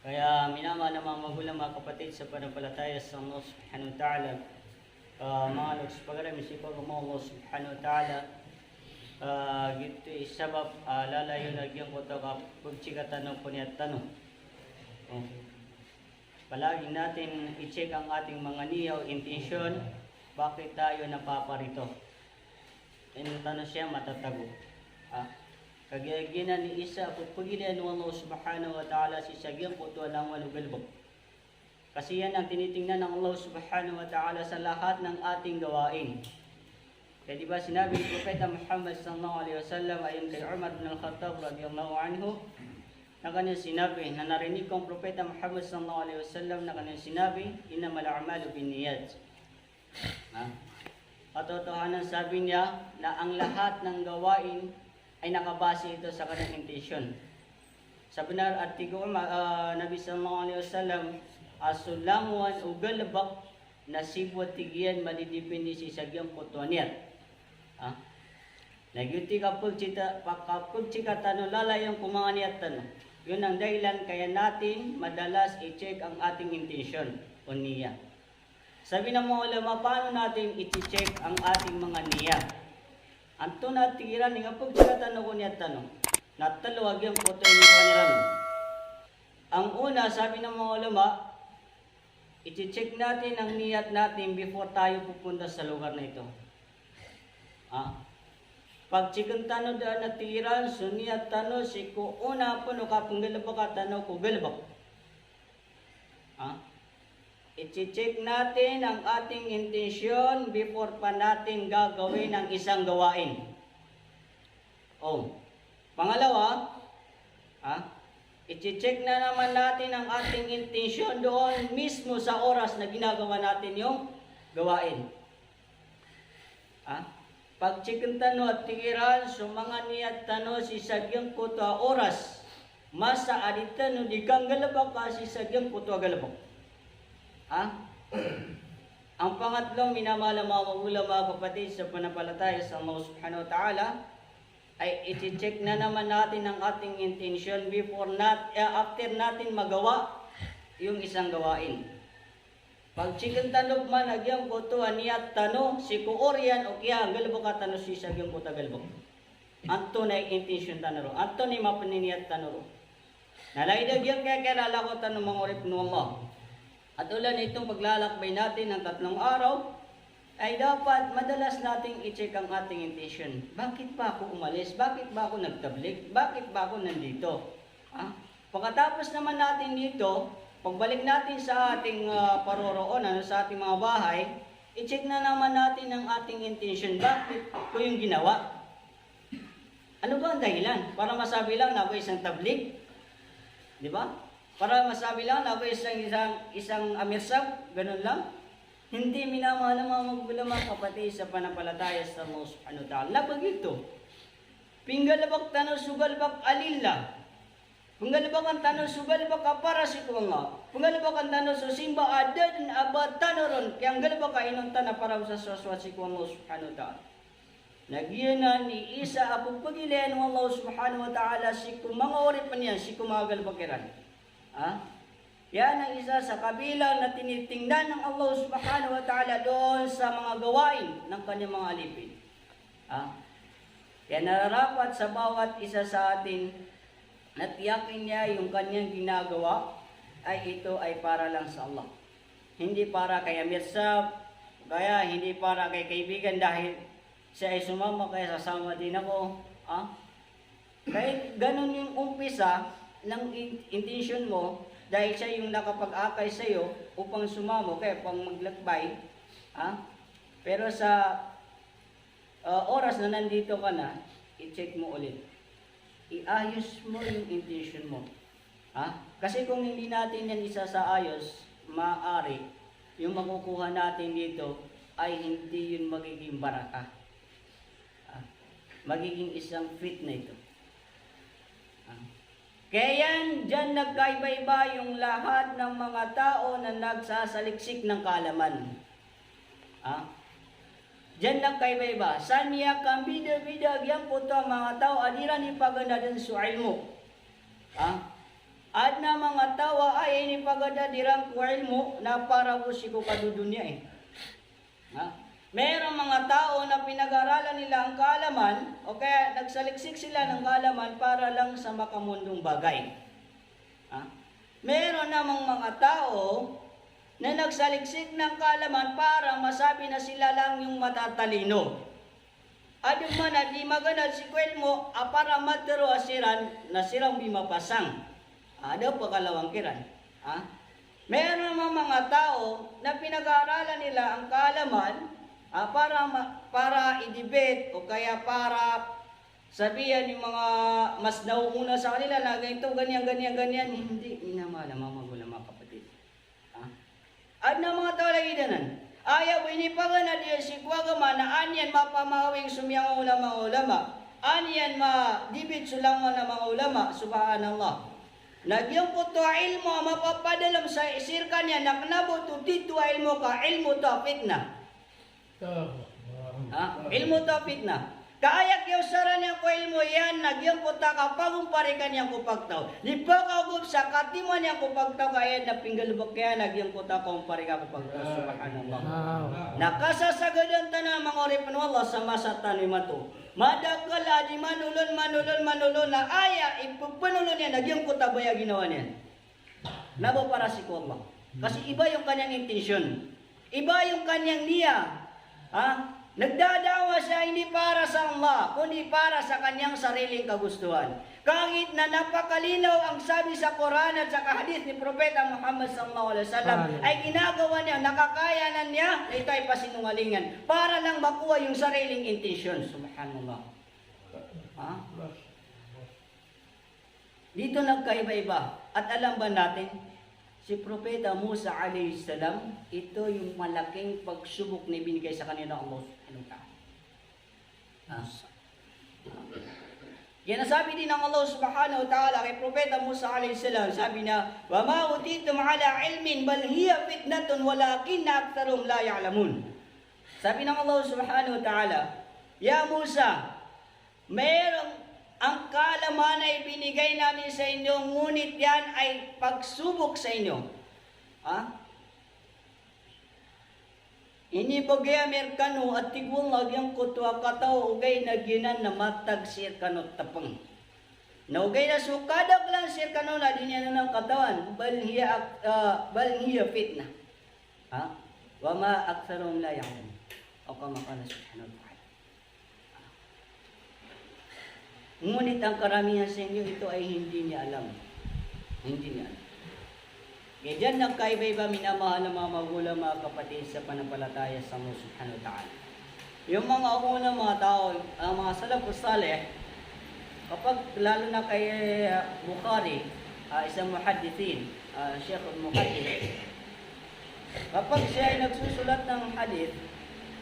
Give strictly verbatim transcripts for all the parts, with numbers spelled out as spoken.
Kaya minamahal a manga magulang, manga kapatid sa pananampalataya sa Allah Subhanahu wa Ta'ala, ah, manga loks, pagari mi sii ko agama o Allah Subhanahu wa Ta'ala, ah, giyoto i sabap a lalayon a giyangkoto a kapagchika tano ko niyat tano. Oh. Palagi natin i-check ang ating mga niyya o intensyon, bakit tayo napaparito. Ino tano siya matatago. Ah, kagiya giyanan i isa a pagpagilayan o Allah Subhanahu wa Ta'ala sii sa giyangkoto a langowan o galebek. Kasi iyan ang tinitingnan ng Allah Subhanahu wa Ta'ala sa lahat ng ating gawain. Kaya di ba sinabi ni Propeta Muhammad sallallahu alaihi wasallam, ayon kay Umar bin Al-Khattab radiyallahu anhu, na kaniyan sinabi, na narinig ko ang Propeta Muhammad sallallahu alaihi wasallam na kaniyan sinabi, "Innamal a'malu binniyat." Ha? Katotohanan, sabi niya, na ang lahat ng gawain ay nakabase ito sa kanyang intensyon. Sa benar, a tig o Umar, ah, Nabi sallallahu alaihi wasallam, a so langowan o galebek na sii bo, tig iyan, madidepende sii sa giyangkoto a niyat. Ha? Na giyoto i kapagchita-, pa-, kapagchika tano lalayon ko manga niyat tano. Iyon ang dahilan kaya natin madalas i-check ang ating intensyon o niyya. Sabi ng mga ulama, paano natin i-check ang ating mga niyya? Antonaa, tig iran, i kapagchika tano ko niyat tano? Na telo a giyangkoto a iniwan iran. Ang una, sabi ng mga ulama, i-check natin ang niyat natin before tayo pupunta sa lugar na ito. Ah, pagchecken tano daan, tig iran, so niyat tano sii ko ona pen o kapenggalebeka tano ko galebek. Ha? I-check natin ang ating intensyon before pa natin gagawin ang isang gawain. O, pangalawa, ha? I-check na naman natin ang ating intensyon doon mismo sa oras na ginagawa natin yung gawain. Ha? Pagchecken tano, tig iran, so manga niyat tano sii sa giyangkoto a oras, masa a di tano di kanggalebeka sii sa giyangkoto a galebek. Ha? Ang pangatlo, minamahal a manga magulang, manga kapatid sa pananampalataya sa Allah Subhanahu wa Ta'ala, ay i-check na naman natin ang ating intensyon before nat-, eh, after natin magawa yung isang gawain. Pagchecken tano man a giyangkoto a niyat tano sii ko oriyan o kiyanggalebeka tano sii sa giyangkoto a galebek. Antonaa i intensyon tano ron? Antonaa i mapeniniyat tano ron? Na lagid a giyangkaya kiyalalakowan tano, manga oripen o Allah. At olan itong paglalakbay natin ng tatlong araw, ay dapat madalas nating i-check ang ating intensyon. Bakit ba ako umalis? Bakit ba ako nagtablig? Bakit ba ako nandito? Ha? Pagkatapos naman natin dito, pagbalik natin sa ating, ah, paroroon, ano, sa ating mga bahay, i-check na naman natin ang ating intensyon. Bakit ko yung ginawa? Ano ba ang dahilan? Para masabi lang na ako isang tablig? Di ba? Para masabi lang na ako isang, isang, isang amirsab? Ganun lang? Hindi, minamahal a manga magulang, manga kapatid sa pananampalataya sa Allah Subhanahu wa Ta'ala. Na begitu. Penggalebek tano so galebek a lillah. Penggalebekan tano so galebek a para sii ko Allah. Penggalebekan tano so simba a da den a ba tano ron kiyanggalebeka inonta na para sa sowasowat sii ko Allah Subhanahu wa Ta'ala. Na giyanan i isa a pagpagilayan o Allah Subhanahu wa Ta'ala sii ko manga oripen iyan, sii ko manga galebek iran. Ha? Iyan ang isa sa kabilang na tinitingnan ng Allah Subhanahu wa Ta'ala doon sa mga gawain ng kanyang mga alipin. Ha? Kaya nararapat sa bawat isa sa atin na tiyakin niya yung kanyang ginagawa ay ito ay para lang sa Allah. Hindi para kay Amir Sab, kaya hindi para kay kaibigan dahil siya ay sumama, kaya sasama din ako. Ha? Kahit ganun yung umpisa ng in-, intention mo, dahil siya yung nakapag-akay sa'yo upang sumama, kaya pang maglakbay. Ha? Pero sa ah, oras na nandito ka na, i-check mo ulit. Iayos mo yung intention mo. Ha? Kasi kung hindi natin yan isasaayos, maaari yung makukuha natin dito ay hindi yun magiging baraka. Ha? Magiging isang fitna ito. Ha? Kaya yan, diyan nagkaiba-iba yung lahat ng mga tao na nagsasaliksik ng kaalaman. Ha? Diyan nagkaiba-iba. Sa niya kambida-bida giyangkoto a manga tao a di iran ipaganda den so ilmo. Ha? Adn a manga taw a aya inipagadad iran ko ilmo na para bo sii ko kadodoniya, eh. Ha? Meron manga taw na pinag-aaralan nila ang kaalaman, o kaya nagsaliksik sila ng kaalaman para lang sa makamundong bagay. Ha? Meron namang mga tao na nagsaliksik ng kaalaman para masabi na sila lang yung matatalino. Adn man a di maganad sii ko ilmo a para matharo a siran na siran bi mapasang. Ah, da pagalawan kiran. Ha? Meron namang mga tao na pinag-aaralan nila ang kaalaman, ah, para ma-, para i-debate o kaya para sabihan yung mga mas nauuna sa kanila na ganito, ganyan, ganyan, ganyan. Hindi, minamahal a manga magulang, mga kapatid. Ha? Adn a manga taw a lagid anan. Aya bo inipaganad iyan sii ko agama na an iyan mapamawing so miyanga ulama-ulama. An iyan ma-debate so langowan a manga ulama. Subhanallah. Na giyangkoto a ilmo a mapapadalm sa sii rkaniyan na kna bo oto titho a ilmo ka ilmo oto a fitnah. Ha? Ilmo oto a fitnah. Ka aya kiyaosaran iyan ko ilmo iyan na giyangkoto a kapagomparikan iyan ko pagtaw. Di pakaogop sa katimoan iyan ko pagtaw ka aya na pinggalbk iyan na giyangkoto a kaomparikan ko pagtaw. Subhanallah. Na kasasagadan tano a manga oripn o Allah sa masa tano imanto. Madakl a di manolon, manolon, manolon na aya ipphnolon iyan na giyangkoto a baya ginawa niyan. Na ba para sii ko Allah. Kasi iba yung kanyang intensyon. Iba yung kanyang niya. Ha? Nagdadawa siya hindi para sa Allah, kundi para sa kanyang sariling kagustuhan. Kahit na napakalinaw ang sabi sa Quran at sa hadith ni Propeta Muhammad sallallahu alaihi wasallam, ay ginagawa niya, nakakayanan niya, na ito ay pasinungalingan. Para lang makuha yung sariling intensyon. Subhanallah. Ha? Dito nagkaiba-iba. At alam ba natin, si Propeta Musa alayhis salam, ito yung malaking pagsubok na ibinigay sa kanya ng Allah subhanahu wa ta'ala. Ah. Kaya nasabi din ng Allah subhanahu wa ta'ala kay Propeta Musa alayhis salam, sabi niya, "Wa ma utitum ala ilmin bal hiya fitnatun walakinna aktharum la ya'lamun." Sabi ng Allah subhanahu wa ta'ala, "Ya Musa, mayroon ang kaalaman na ibinigay namin sa inyo, ngunit yan ay pagsubok sa inyo." Ha? Inibagay ami rkano a tig o Allah giyangkoto a kataw ogaid na giyanan na matag sii rkano tpng. Na ogaid na so kadaklan sii rkano na di niyan anan katawan, bal hiya ak-, ah, bal hiya fitnah. Ha? "Wa ma aktharuhum la ya'lamun." Aw kama qala subhanahu wa ta'ala. Ngunit ang karamihan sa inyo, ito ay hindi niya alam. Hindi niya alam. Kaya diyan nagkaiba-iba, minamahal ng mga magulang, mga kapatid sa pananampalataya sa Allah subhanahu wa ta'ala. Yung mga una, mga tao, ang mga salafus salih, kapag, lalo na kay, ah, Bukhari, ah, isang muhaddithin, ah, Sheikh al-Muhaddith, kapag siya ay nagsusulat ng hadith,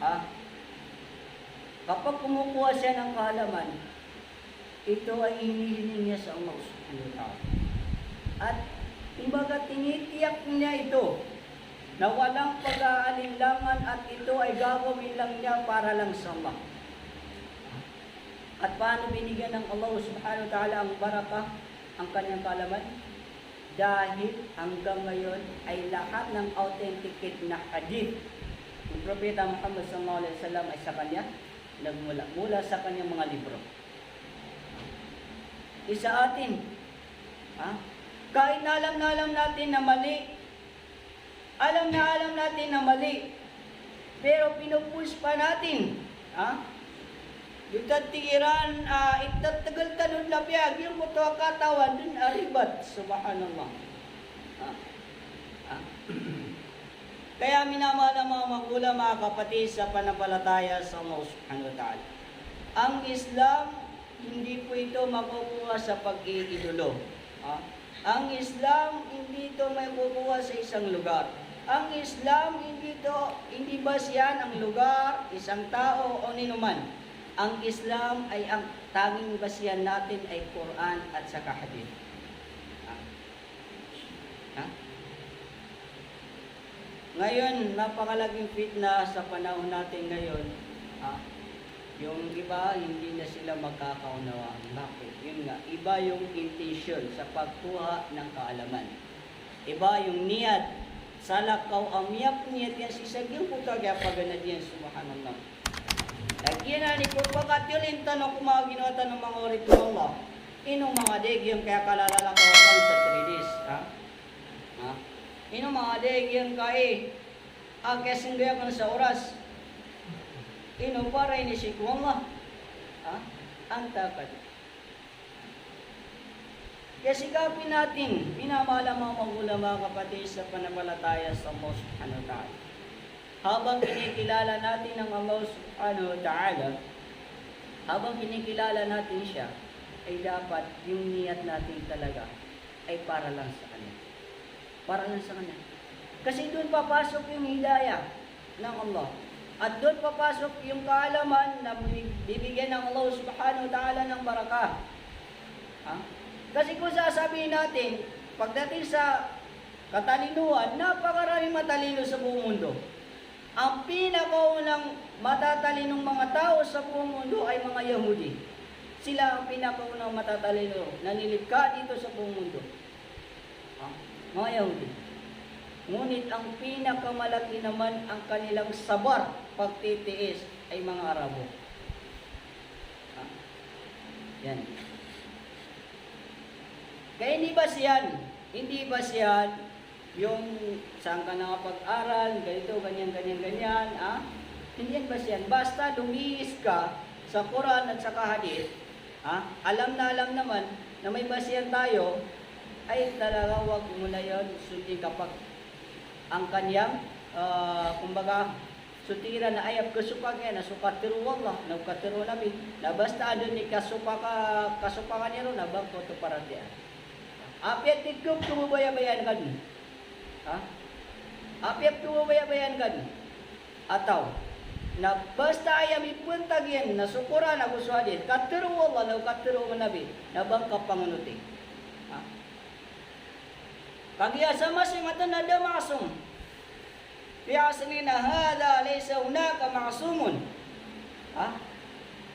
ha, kapag kumukuha siya ng kaalaman, ito ay hinihiling niya sa Allah subhanahu wa ta'ala. At, kumbaga, tinitiyak niya ito na walang pag-aalinlangan at ito ay gagawin lang niya para lang sa Allah. At paano binigyan ng Allah subhanahu wa ta'ala ang barakah, ang kanyang kaalaman? Dahil hanggang ngayon ay lahat ng authenticated na hadith ng Propeta Muhammad sallallahu alaihi wasallam ay sa kanya nagmula, mula sa kanyang mga libro. Isa atin, ha? Kahit na alam na alam natin na mali, alam na alam natin na mali, pero pinupush pa natin, ha? Dita tigiran, ah, itatagel tano na piyag, yung moto a katawan dun a ribat, subhanallah. Ha? Ha? Kaya minamahal ng mga magulang, mga kapatid sa pananampalataya sa Allah subhanahu wa ta'ala. Ang Islam, hindi po ito makukuha sa pag-iidolo. Ha? Ang Islam, hindi ito makukuha sa isang lugar. Ang Islam, hindi ito, hindi basihan ang lugar, isang tao, o ninuman. Ang Islam ay ang tanging basihan natin ay Quran at saka Hadith. Ha? Ha? Ngayon, napakalaking fitna sa panahon natin ngayon, ha? Yung iba, hindi na sila magkakaunawaan. Bakit? Yun nga, iba yung intensyon sa pagkuha ng kaalaman. Iba yung niyat. Salakaw a miyapniyat iyan sii sa giyangkoto a kiyapaganad iyan, subhanallah. Lagid anan i pagpakatiyolin tano ko manga ginawa tano manga oripn o Allah. Ino manga di giyangkaya kalalalakaw akn sa three days, ha? Ha? Ino manga di giyangkai a kiyasinggayakan sa oras. Ino para ini sii ko Allah. Ha? Antaa ka di. Kaya sikapin natin, minamahal a manga ulama, kapatid sa pananampalataya sa Allah Subhanahu wa Ta'ala. Habang kinikilala natin ang Allah Subhanahu wa Ta'ala, habang kinikilala natin siya, ay dapat yung niyat natin talaga ay para lang sa kanya. Para lang sa kanya. Kasi doon papasok yung hidayah ng Allah. At doon papasok yung kaalaman na bibigyan ng Allah Subhanahu wa Ta'ala ng barakah. Ha? Kasi kung sasabihin natin, pagdating sa katalinoan, napakaraming matalino sa buong mundo. Ang pinakaunang matatalinong mga tao sa buong mundo ay mga Yahudi. Sila ang pinakaunang matatalino na nilikha dito sa buong mundo. Ha? Mga Yahudi. Ngunit ang pinakamalaki naman ang kanilang sabar, pagtitiis, ay mga Arabo. Ha? Yan. Kaya hindi basihan, hindi basihan yung saan ka nakapag-aral, ganito, ganyan, ganyan, ganyan, ha? Hindi yan basihan. Basta lumihis ka sa Quran at saka Hadith, ha? Alam na alam naman na may basihan tayo, ay talaga wag mo na yun sundin kapag ang kanyang, ah, kumbaga, so tig iran na aya pkhasopak iyan na so katharo o Allah, na katharo o Nabi, na basta adn i kasopak, kasopakan iyan ron na ba ngka oto paratiyayaan. Apiya tig ko, kababayaan ka dn. Ha? Apiya kababayaan ka dn. Atawa na basta aya mipantag iyan na so Quran ago so Hadith, katharo o Allah, na katharo o Nabi, na ba ngka pangonoti. Ha? Kagiya sa masa imanto na da ma'sum. Fi asrina hadha laysa hunaka ma'sumun. Ha?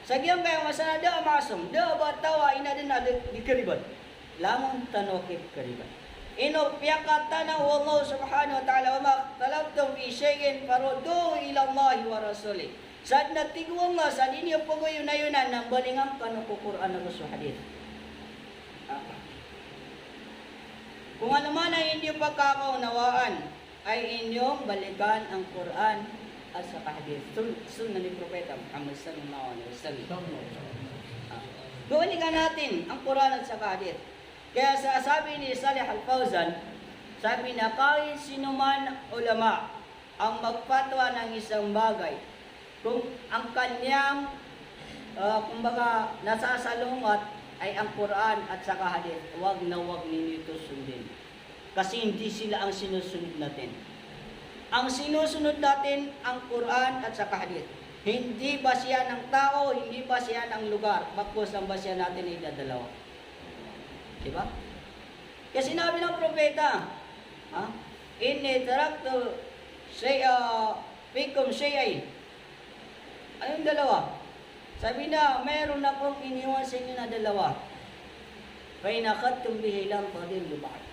Sa giyangkaya masa na da ma'sum, da a ba taw a ina dn a di, di karibat. Langon tano kipkaribat. Ino piyakatana o Allah Subhanahu wa Ta'ala, "Wa ma ikhtalaftum fi shay'in farudduhu ila Allahi wa rasulih." Sa dn a tig o Allah, sa di niyo pagoyonayonan na mbalingan kano ko Quran ago so Hadith. Kung ano man ang inyo pagkakaunawaan, ay inyong balikan ang Quran at saka Hadith. Sun-, Sunnah ni Propeta Muhammad sallallahu alaihi wasallam. Ah, balikan natin ang Quran at saka Hadith. Kaya sa sabi ni Salih Al-Fawzan, sabi niya, kahit sino man ulama ang magfatwa ng isang bagay, kung ang kanyang, ah, kumbaga, nasasalungat ay ang Quran at saka Hadith, wag na wag ninyo ito sundin. Kasi hindi sila ang sinusunod natin. Ang sinusunod natin, ang Quran at saka Hadith. Hindi basihan ng tao, hindi basihan ng lugar, bagkus ang basihan natin ay dadalawa. Di ba? Kaya sinabi ng propeta, ha? "Inni taraktu shay'a, fikum shay'ayn." Anong dalawa? Sabi na, "Mayroon akong iniwan sa inyo na dalawa. Fa in akhadhtum bihi lan tadillu ba'di."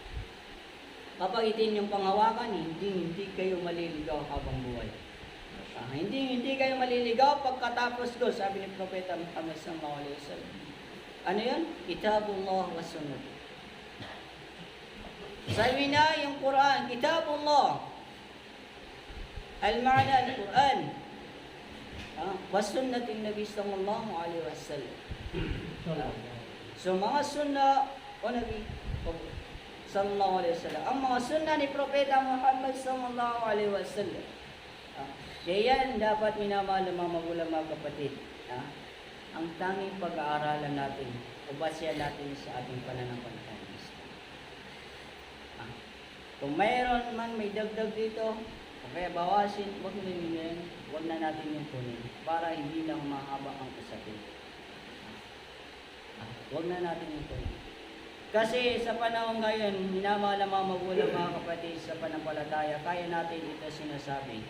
Kapag ito inyong panghawakan, hindi, hindi kayo maliligaw habang buhay. Ah, hindi, hindi kayo maliligaw pagkatapos ko, sabi ni Propeta Muhammad sallallahu alaihi wasallam. Ano yun? Kitabullah wa sunnah. Sabi na yung Quran, Kitabullah. Al-ma'na al-Quran. Ah, wa sunnatin Nabi sallallahu alaihi wasallam. Ah, so, mga sunna o Nabi sallallahu alaihi wasallam. Ang mga sunna ni Propeta Muhammad sallallahu alaihi wasallam. Ah, kaya yan dapat minamahal ng mga magulang, mga kapatid. Ah, ang tanging pag-aaralan natin o basihan natin sa ating pananampalataya. Ah, kung mayroon man may dagdag dito, o kaya bawasin, wag na ninyo yan, wag na natin yung kunin para hindi na humahaba ang usapin. Ah, wag na natin yung kunin. Kasi sa panahon ngayon, minamahal ang mga magulang, mga kapatid, sa pananampalataya, kaya natin ito sinasabi.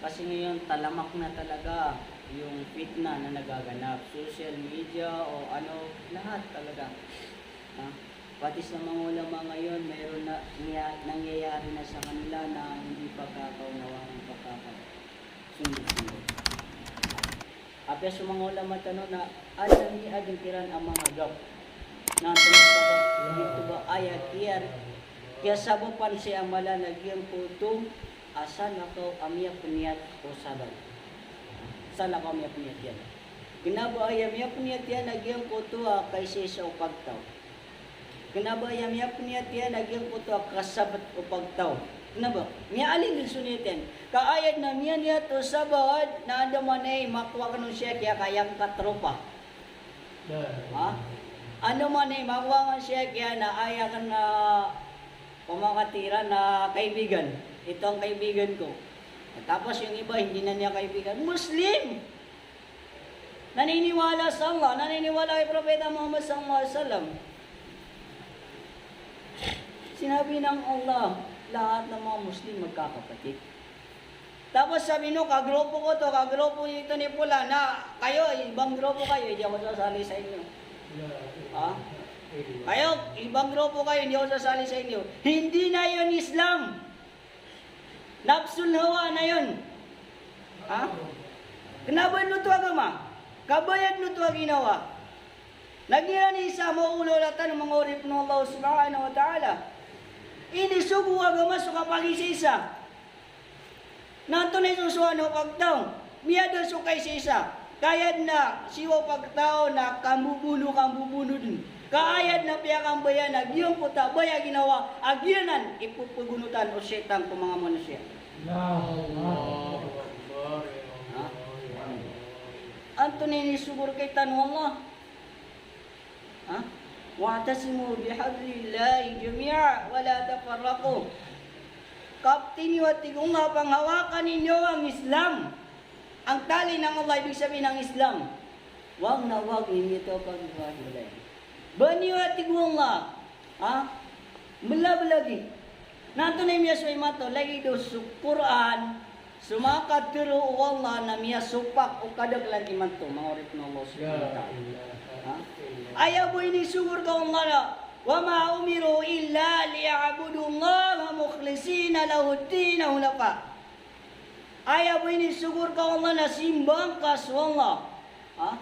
Kasi ngayon, talamak na talaga yung fitna na nagaganap, social media o ano, lahat talaga. Ha? Pati sa mga ulama ngayon, mayroon na niya-, nangyayari na sa kanila na hindi pagkakaunawa, hindi pagkakasundo-sundo. Apiya so manga ulama tano na adn a miyaadn kiran a manga gap. Na antonaa i sabap, giyoto ba aya kiyar-, kiyasabapan sii a mala na giyangkoto a salakaw a miyapniyat o sabad. Salakaw a miyapniyat iyan. Kna ba aya miyapniyat iyan a giyangkoto a kaisaisa o pagtaw. Kna ba aya miyapniyat iyan a giyangkoto a kasabt o pagtaw. Kna ba? Miyaalin dn so niyat iyan. Ka aya dn a miyaniyat o sabad na andamanaya i makowa kano sii a kiyakayang katropa. Ha? Andamanaya i makowa kano sii a kiya na aya kna pamakatira na kaibigan. Ito ang kaibigan ko. Tapos yung iba, hindi na niya kaibigan. Muslim! Naniniwala sa Allah, naniniwala kay Propeta Muhammad sallallahu alaihi wasallam. Sinabi ng Allah, lahat ng mga Muslim magkakapatid. Tapos sabi nyo, "Kagrupo ko to, kagrupo ito ni Pula, na kayo, ibang grupo kayo, hindi ako sasali sa inyo." Ha? Kayo, ibang grupo kayo, hindi ako sasali sa inyo. Hindi na yun Islam. Nafsul hawa na yun. Ha? Kna ba dn oto agama? Kabayad dn oto a ginawa. Na giyanan i isa a maolaola tano, manga oripn o Allah subhanahu wa ta'ala. Inisogo o agama so kapagisaisa. Na antonaa i sosowa o pagtaw? Miyada so kaisaisa. Ka aya dn a siyowa o pagtaw na kambobono, kambobono dn. Ka aya dn a piyakambaya na giyangkoto a baya a ginawa a giyanan i pphagonotan o shaytan ko manga manosiya. Allahu Akbar. Ha? Antonaa i inisogo rktano o Allah? Ha? "Wa'tasimu bihablillahi jami'an wa la tafarraqu." Kapti niyo, a tig o Allah, panghawakan niyo ang Islam. Ang tali ng Allah, ibig sabihin ng Islam. Wag na wag niyo ito paghiwa-hiwalayin. Ba niyo, a tig o Allah, ha? Mlablabi. Na antonaa i miyasowa imanto, lagid o so Qur'an, so manga katharo o Allah na miyasopak o kadaklan imanto, manga oripn o Allah subhanahu wa ta'ala. Ha? Aya bo inisogo rka o Allah na, "Wa ma umiru illa liya'budullaha mukhlisina lahuddina hunafa." Aya bo inisogo rka o Allah na simbaan ka so Allah. Ha?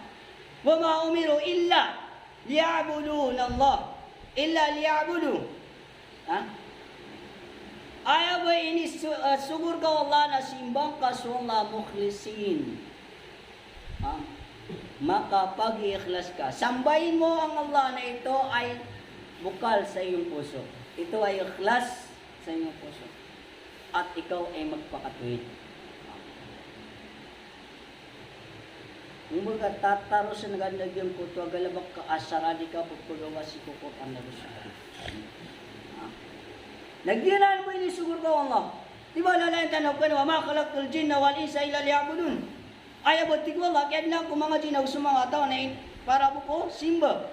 "Wa ma umiru illa liya'budunallaha, illa liya'budu." Ha? Aya bo iniso-, ah, sogo rka o Allah na simbaan ka so Allah mukhlisin. Ha? Makapag-iikhlas ka. Sambahin mo ang Allah na ito ay bukal sa iyong puso. Ito ay ikhlas sa iyong puso. At ikaw ay magpakatawhid. Kumbaga, tatarosan ka na giyangkoto a galbk ka a saradi ka pphagawa sii ko Qur'an ago Sunnah. Na giyanan bo inisogo rka o Allah. Di ba, lalayan tano pn, "Wa ma khalaqtul jinna wal insa illa liya'budun." Aya bo tig o Allah, kiyadna ko manga jinn ago so manga taw na in-, para bo ko simba.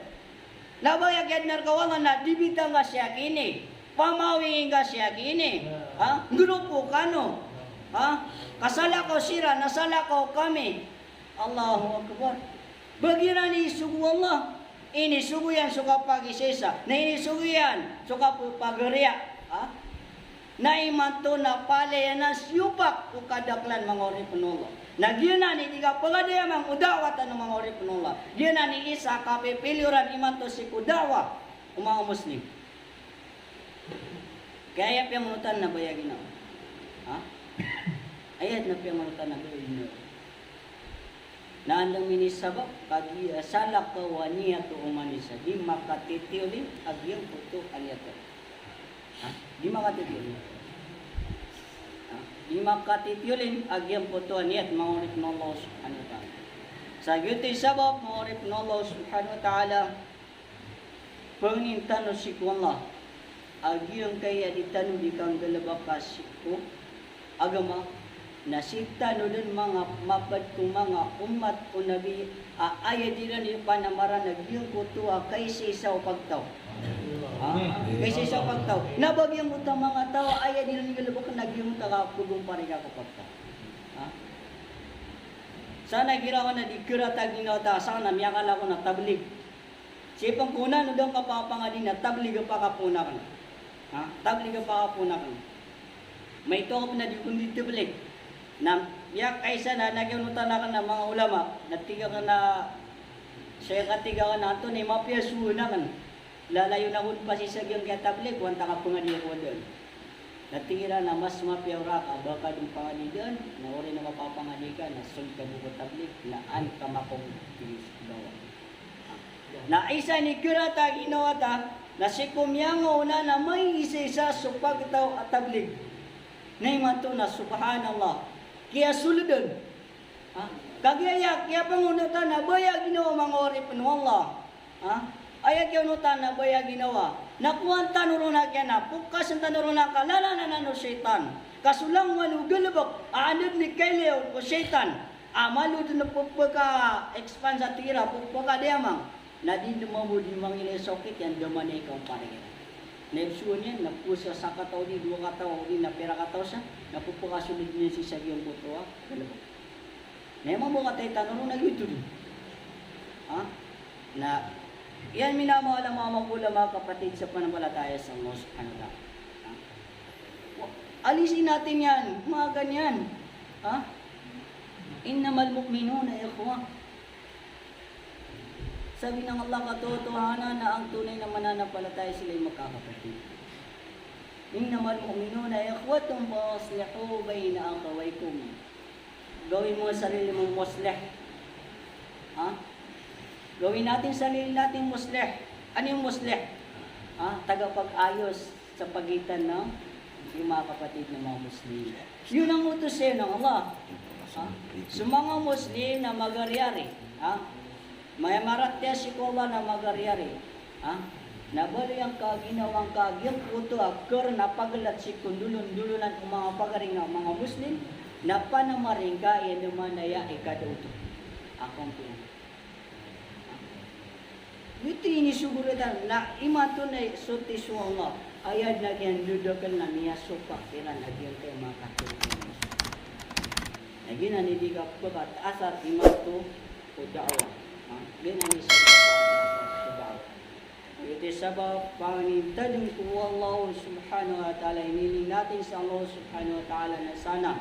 Na ba aya kiyadna rka o Allah na dibita ngka sii a kini, pamawing ka sii a kini, ha? Grupo kano, ha? Kasalakaw siran, nasalakaw kami. Allahu Akbar. Ba giyanan i inisogo o Allah. Inisogo iyan so kapagisaisa. Na inisogo iyan so kapagariya. Ha? Na imanto na palaya na siyopak o kadaklan, manga oripn o Allah. Na giyanan i di kapagadayaman o da'wah tano, manga oripn o Allah. Giyanan i isa a kapipiliyoran imanto sii ko da'wah o manga Muslim. Ka aya piyamanotan na baya ginawa. Ha? Aya na piyamanotan na baya ginawa. Na anda minisabap, kagiya salakaw a niyat o oman i isa, di makatitiyolin a giyangkoto a niyat. Ha? Di makatitiyolin. Ha? Di makatitiyolin a giyangkoto a niyat, manga oripn o Allah subhanahu wa ta'ala. Sa giyoto i sabap, manga oripn o Allah subhanahu wa ta'ala, pangnin tano sii ko Allah a giyangkaya di tano di kanggalbka sii ko agama, na sii tano dn manga mapd ko manga ummat o Nabi a aya dii ran di panamaran a giyangkoto a kaisaisa o pagtaw. Ha? Kaisaisa o pagtaw. Na ba giyangkoto a manga taw a aya dii ran di galbkn a giyangkoto a kagompar iyan ko pagtaw. Ha? Sa na igira ko na di kharat a ginawa ta, sa na miyakala ko na tablig. Sii pn ko onan o da ngka pakapangadii na tablig a pakapoon akn. Ha? Tablig a pakapoon akn. Maito ako pn a di ko di tablig. Na miyakaisa na, na giyonotan akn a manga ulama, na tig akn a, saya ka tig akn a antonaa i mapiya so onan akn. Lalayon ako dn pasi sa giyangkaya tablig, o antaa ka pangadi ako dn. Na tig iran a mas mapiya o raka, ba ka dn pangadi dn, na oriyan o kapapangadii ka, na sold ka bo ko tablig, na an ka mako, tig iran sa bawa. Na isa i kharat a ginawa ta, na sii ko miyangaoona na maiisaisa so pagtaw a tablig. Na imanto na, subhanallah. Kiyasold dn. Ha? Kagiya aya kiyapangonota na ba aya ginawa manga oripn o Allah. Ha? Aya kiyaonota na ba aya ginawa. Na kowaan tano ron a kiyan a, pokasn tano ron a kalalanan o shaytan. Ka so langowan o galbk a anda dn i kailay o shaytan a malo dn pphaka-expand sa tira, pphakadiyamang. Na di dn mambo di mangilay sa okit iyan, da man ikaw parigira. Na ipsoon iyan, na pos sa sakataw di, dowa kataw di, na pira kataw sa, na pphakasold iyan sii sa giyangkoto a galbk. Na iyan mambo kataya tano ron na giyoto dn. Ha? Na iyan minamahal a manga ulama, kapatid sa panambalataya sa Allah Subhanahu wa Ta'ala. Ha? Wa-, alisin natin yan, mga ganyan. Ha? Innamal mu'minuna ikhwa. Sabi ng Allah, katotohanan na ang tunay na mananampalataya sila'y magkakapatid. Innamal mu'minuna ikhwatun fa aslihu bayna akhawaykum. Gawin mo ang sarili mong muslih. Ha? Gawin natin sarili nating muslih. Ano yung muslih? Ha? Tagapag-ayos sa pagitan ng yung mga kapatid ng mga Muslim. Yun ang utos sa'yo ng Allah. Ha? So mga Muslim na mag-ari-ari. Ha? Maya maratiyaya sii ko Allah na mag-ari-ari. Ha? Na baloy angka a ginawa ngka a giyangkoto a kharan a paglat sii ko ndolon-ndolonan o manga pagari nga manga Muslim, na panamari ngka iyan man aya i kada oto. Ako ang piyan. Ito inisogo rktano na imanto na soti so Allah. Aya dn a giyangkoto a kharan na miyasopak iran a giyangkaya manga kapatid. Na giyanan i di ka pkataasar imanto ko da'wah. Ha? Giyanan i di ka pkataasar ko da'wah. Ito i sabap a pangnin tano ko Allah Subhanahu wa Ta'ala, iniling natin sa Allah Subhanahu wa Ta'ala na sana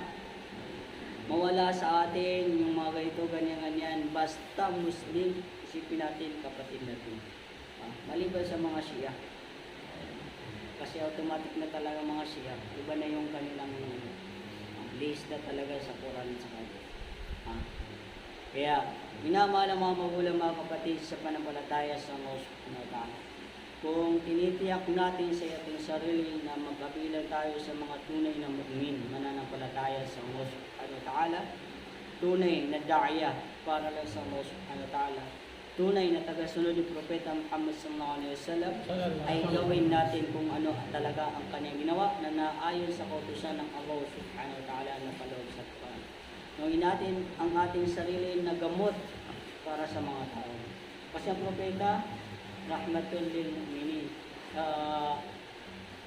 mawala sa atin yung mga ganito, ganyan, ganyan, basta Muslim, isipin natin kapatid natin. Ah, maliban sa mga Shia. Kasi automatic na talaga mga Shia. Iba na yung kanilang lista talaga sa Quran at sa Hadith. Ah. Kaya, minamahal ang mga magulang, mga kapatid sa pananampalataya sa Allah Subhanahu wa Ta'ala. Kung tinitiyak natin sa ating sarili na magkabilang tayo sa mga tunay na mu'min, mananampalataya sa Allah Subhanahu wa Ta'ala, tunay na da'iya para lang sa Allah Subhanahu wa Ta'ala, tunay na tagasunod ni Propeta Muhammad sallallahu alaihi wasallam, ay gawin natin kung ano talaga ang kanyang ginawa na naayon sa kautusan ng Allah Subhanahu wa Ta'ala na paloob sa Quran. Gawin natin ang ating sarili na gamot para sa mga tao. Kasi ang Propeta, rahmatul lil mu'minin. Ah,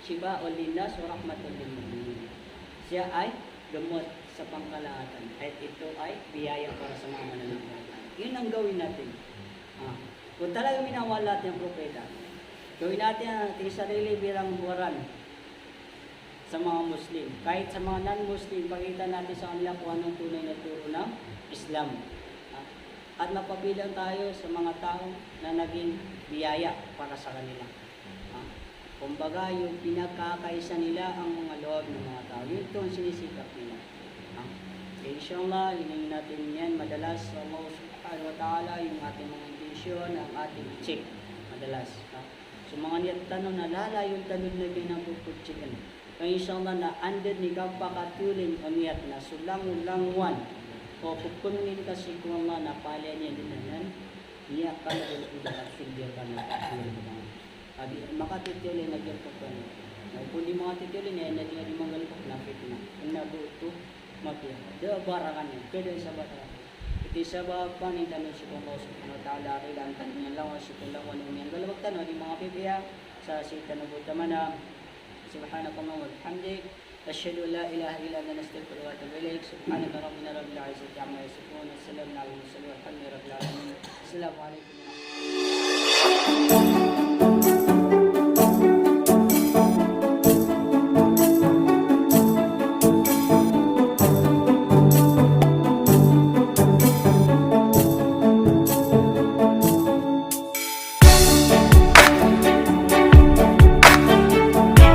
Shifa'un linnas wa rahmatun lil mu'minin. Siya ay gamot sa pangkalahatan. At ito ay biyaya para sa mga mananampalataya. Yun ang gawin natin. Ah, kung talagang minamahal natin ang propeta, gawin natin ang ating sarili bilang huwaran sa mga Muslim. Kahit sa mga non-Muslim, pakita natin sa kanila kung anong tunay na turo ng Islam. Ah, at mapabilang tayo sa mga tao na naging biyaya para sa kanila. Ha? Kumbaga, yung pinagkakaisa nila ang mga loob ng mga tao. Yun ito ang sinisikap nila. Ha? Kaya inshallah, hinihingi natin yan madalas sa Allah Subhanahu wa Ta'ala, yung ating mga intensyon, ang ating check madalas. Ha? So, mga niyat tano na lalayon tano na ginapuputchikan. Kaya inshallah na anda dn i kapakatolin o niyat na so langolangowan o pphangnin ka sii ko Allah na palaya niyan dn anan, niyan ka na dn o da ka sundiyar ka na pagtolin ka. Abi, makatitiyoli na giyangkoto a. Na o di makatitiyoli na, na di, na di manggalbk na fitna. Kna ba oto mapiya. Da a barakan iyan. Kda sa barakan. Ito i sabap a pangnin tano sii ko Allah Subhanahu wa Ta'ala, rilaan tano niyan langowan sii ko langowan o miyanggalbk tano a di manga pipiya sa sii tano bo tamana. Subhanakallahumma wa bihamdik. Ashhadu an la ilaha illa anta, nastaghfiruka wa natubu ilaik. Subhana rabbina rabbil izzati amma yasifun. Wa salamun alal mursalin walhamdulillahi rabbil alamin. Assalamu alaikum warahmatullahi